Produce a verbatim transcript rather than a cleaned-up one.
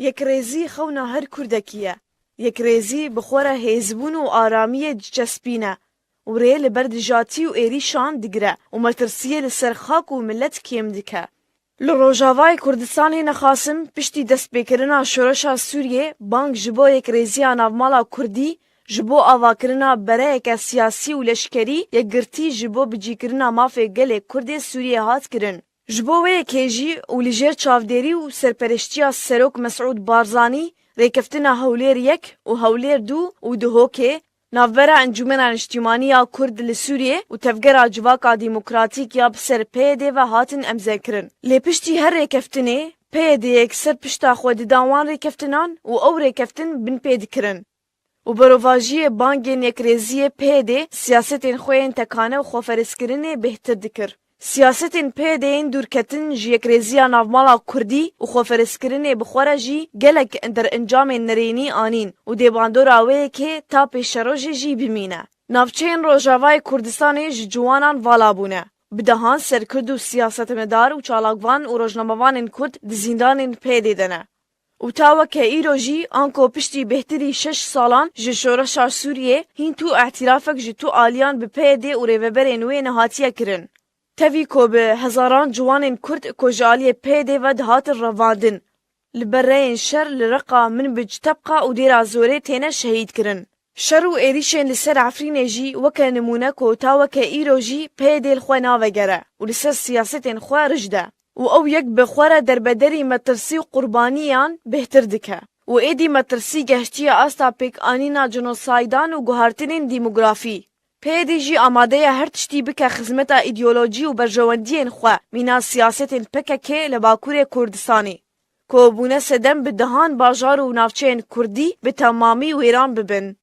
Yekrêzî xewna her Kurdekî ye. Yekrêzî bi xwe re hêzbûn û aramiyê diçespîne û rê li ber dijatî û êrîşan digire û metirsiyê li ser xak û milet kêm dike. Li Rojavayê Kurdistanê nexasim piştî destpêkirina şoreşa Sûriyê bang ji bo yekrêziya navmala Kurdî, ji bo avakirina bereyeke siyasî û leşkerî yekgirtî ji bo bicîkirina mafê gelê Kurdê Sûriyê hat kirin. Ji bo wê yekê jî û li jêr çavdêrî û serpereştiya Serok Mesûd Barzanî, rêkeftina Hewlêr yek û Hewlêr du û Duhokê, navbera Encûmena Niştîmanî ya Kurd li Sûriyê û Tevgera Civaka Demokratîk ya bi ser P Y D ve hatin emzekirin. Lê piştî her rêkeftinê, P Y D yek ser pişta xwe dida wan rêkeftinan û ew rêkeftin binpê dikirin. û berovajiyê bangên yekrêziyê P Y D siyasetên xwe yên tekane û xweferezkirinê bêhtir dikir. Siyasetên P Y D yên dûrketin ji yekrêziya navmala Kurdî û xweferezkirinê bi xwe re jî gelek derencamên nerênî anîn û dê bandora wê yekê ta pêşerojê jî bimîne. Navçeyên Rojavayê Kurdistanê ji ciwanan vala bûne. Bi dehan serkurd û siyasetmedar û çalakvan û rojnamevanên Kurd di zîndanên P Y D de ne. Û ta weke îro jî, anko piştî bêhtirî şeş salan ji şoreşa Sûriyê, hîn tu îtirafek ji tu aliyan bi P Y D û rêveberên wê nehatiye kirin. Tevî ku bi hezaran ciwanên Kurd ku ji aliyê P Y D ve dihatin revandin, li ber reyên şer li Reqa, Minbic, Tebqa û Dêra Zorê têne şehîd kirin. Şer û êrîşên li ser Efrînê jî weke nimûne ku ta weke îro jî P Y D li xwe navegere û li ser siyasetên xwe rij de û ew yek bi xwe re derbederî metirsî û qurbaniyan bêhtir dike û êdî metirsî gehiştiye asta pêkanîna jenosaydan û guhartinên demografî. P Y D jî amade ye her tiştî bike xizmeta îdeolojî û berjewendiyên xwe, mîna siyasetên P K K li Bakurê Kurdistanê, ku bûne sedem bi dehan bajar û navçeyên Kurdî bi temamî wêran bibin.